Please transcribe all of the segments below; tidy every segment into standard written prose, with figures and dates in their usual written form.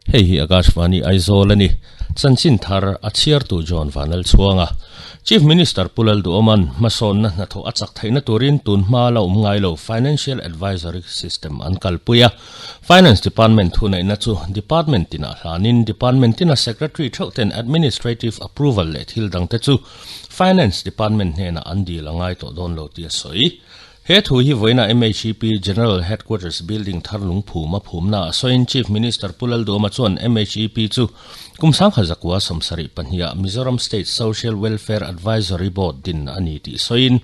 Hei hi Akashvani Aizawl a ni. Chanchin thar a chhiartu John Vanlalchhuanga. Chief Minister Pu Lalduhawma'n hmasawnna hnathawh a chak theihna turin tun hma la awm ngai lo Financial Advisory System an kalpui a. Finance Department thuneihna chu Department tinah hlanin Department tina Secretary theuh ten Administrative Approval leh thil dangte chu Finance Department hnenah an dil a ngai tawh dawn lo tih a sawi. He thu hi vawiina MHEP General Headquarters Building thar lungphum a phumnaah sawiin Chief Minister Pu Lalduhoma chuan MHEP chu kum sangkha zakua 72 ah Mizoram State Social Welfare Advisory Board din a ni tih sawiin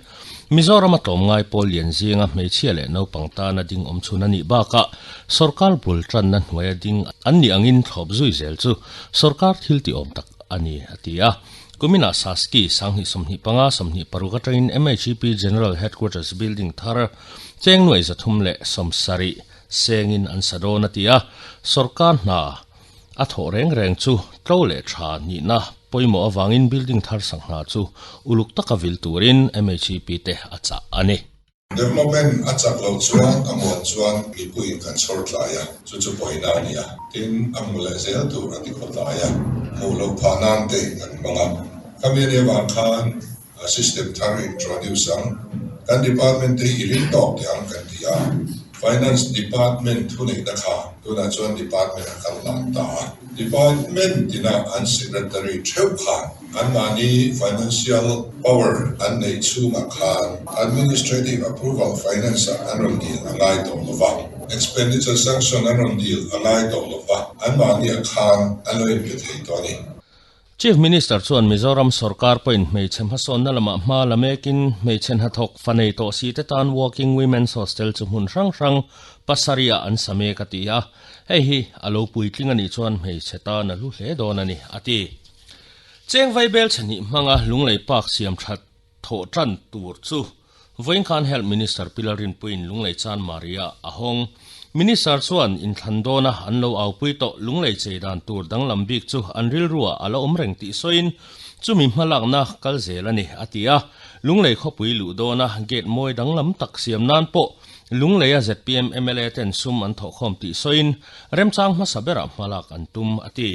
Mizoram a tlawmngai pawl lian zinga hmeichhia leh naupang tana ding awm chhun a nih bakah sorkar bul tanna hnuaia ding an nih angin thlawp zui zel chu sorkar thil ti awm tak a ni, a ti a. Kuminah Saski 2025, 26 atangin MHEP General Headquarters Building thar cheng nuai 370 sengin an sa dawn a ti a, sorkar hna a thawh reng reng chu tlo leh tha nihna pawimawh avangin building thar sak hna chu uluk taka vil turin MHEP te a chah a ni. Development a chak loh chuan a muan chuan mipuiin kan chhawr tlai a, chu chu pawina a ni a. Tin, a hmu leh zel tur a ti khaw tlai a, hmuh loh phah nan te kan hmang a. Khami a nih avang khan system thar introduce ang, kan department te hi i ring tawk teh ang kan ti a. Finance department thuneihna kha tunah chuan department a kal lang ta a. Department tina an secretary theuh khan Anmahni financial power an neih chhungah khan administrative approval finance ah an rawn dil a ngai tawh lo va, expenditure sanction an rawn dil a ngai tawh lo va, anmahni ah khan an lo inpe thei tawh a ni. Chief Minister chuan Mizoram sorkar pawhin hmeichhe hmasawnna lamah hma la mekin hmeichhe hnathawk fa nei tawh si te tan Walking Women's Hostel chu hmun hrang hrang pasarih ah an sa mek a ti a, hei hi a lo puitling a nih chuan hmeichhe tan a hlu hle dawn a ni, a ti. Cheng Vaibel chhahnih hmanga Lunglei Park siam that thawh tan tur chu vawiin khan Health Minister Pi Lalrinpuiin Lunglei Chan Maria a hawng. Minister chuan inthlan dawna an lo aupui tawh Lunglei chei dan tur danglam bik chu an rilruah a la awm reng tih sawiin chumi hmalakna kal zel a ni a ti a. Lunglei khawpui luh dawna gate mawi danglam tak siam nan pawh Lungleia zpm mla ten sum an thawhkhawm tih sawiin remchang hmasa berah hmalak an tum a ti.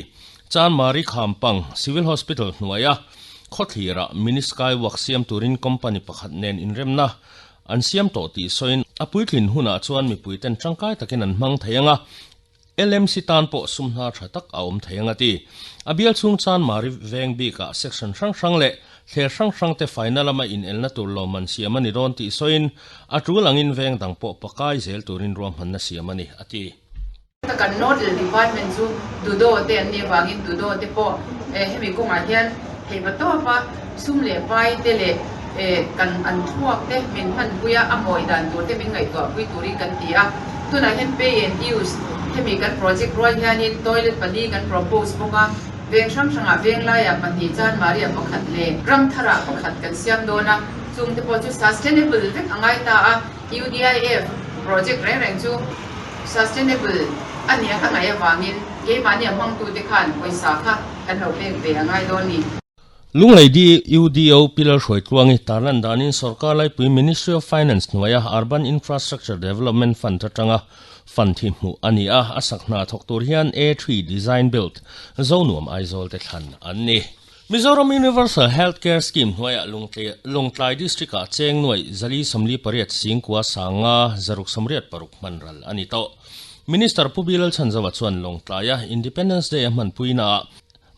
Chanmari Khampang Civil Hospital hnuaia khawthlirah mini skywalk siam turin company pakhat nen inremna an siam tawh tih sawiin a puitlin hunah chuan mipuiten tangkai takin an hmang thei ang a, LMC tan pawh sum hna tha tak a awm thei ang a ti. A bial chhung Chanmari veng bikah section hrang hrang leh thler hrang hrangte faina lama inelna tur lawmman siam a ni dawn tih sawiin a tul angin veng dang pawh pakai zel turin ruahmanna siam a ni a ti. Kan Nodal Department chu Dudo te an nih avangin Dudo te pawh hemi kawngah hian theihpa tawpa sum leh pai te leh kan an thluak te min hmanpui a, a mawi dan tur te min ngaihtuahpui turin kan ti a. Tunah hian pay and use hemi kan project rual hianin toilet pali kan propose bawk a, veng hrang hrangah Venglaiah pahnih, Chanmariah pakhat leh Ramtharah pakhat kan siam dawn a, chungte pawh chu sustainable vek a ngai ta a, UDIF project reng reng chu Sustainable a nia ka ngaih avangin keimahni a hmangtute khan pawisa kha kan lo pek ve a ngai dawn ni. Lunglei DUDO Pilar Hruaitluangi tarlan danin sorkar laipui Ministry of Finance hnuaia Urban Infrastructure Development Fund atanga fund hi hmuh a ni a, a sak hna thawk tur hian A3 Design Build Zonuam Aizawl te thlan an ni. Mizoram Universal Health Care Scheme hnuaiah Lawngtlai District-ah cheng nuaih 448 singkua sanga 686 hman ral a ni tawh. Minister Pu Bilal Chhanzova chuan Lawngtlaia Independence Day a hmanpuinaah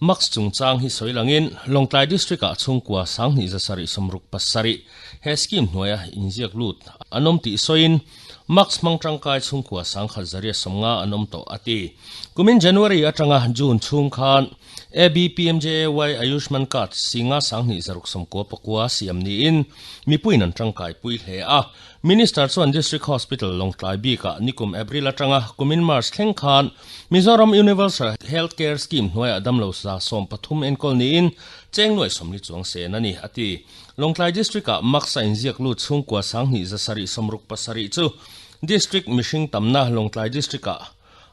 Mask chungchang hi sawi langin Lawngtlai District-ah chhungkua 2770 he scheme hnuaia inziak lut an awm tih sawiin Mask hmang tangkai chhungkua 1150 an awm tawh a ti. Kumin January atanga June chhung khan ABPMJAY Ayushman Card Singa 2699 siam niin mipuiin an tangkai pui hle a. Minister chuan District Hospital Lawngtlai bikah nikum April atanga kumin March thleng khan Mizoram Universal Health Care Scheme hnuaiah damlo 13 enkawl niin cheng nuai 40 chuang sen a ni, a ti. Lawngtlai District-ah Max a inziak lut chhungkua 2767 chu District mihring tamna Lawngtlai District-ah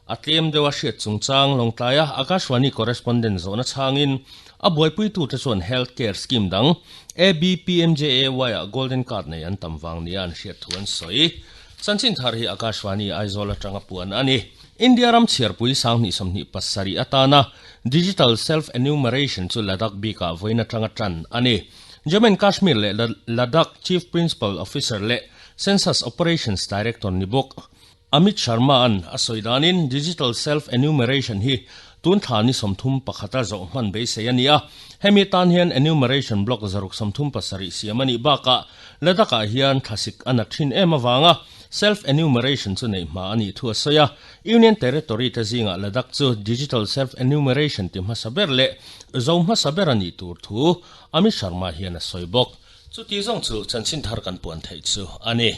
A tlem deuh a hriat chungchang Lawngtlaia Akashvani correspondent zawhna chhangin a buaipuitute chuan health care scheme dang ABPMJAY-ah golden card nei an tam vang nia an hriat thu an sawi. Chanchin thar hi Akashvani Aizawl atanga puan a ni. India ram chhiarpui 2027 atana Digital Self-Enumeration chu Ladakh bikah vawiin atanga tan a ni. Jammu and Kashmir leh Ladakh Chief Principal Officer leh Census Operations Director ni bawk Amit Sharma-a'n a sawi danin Digital Self-Enumeration hi tun thla ni 31 a zawh hman beisei a ni a. Hemi tan hian enumeration block 137 siam a nih bakah Ladakh-ah hian thlasik a nat thin em avanga Self-enumeration chu neih hma a nih thu a sawi a. Union Territory te zingah Ladakh chu Digital Self-enumeration ti hmasa ber leh zo hmasa ber a nih tur thu Amit Sharma hian a sawi bawk. Chuti zawng chu chanchin thar kan puan theih chu a ni.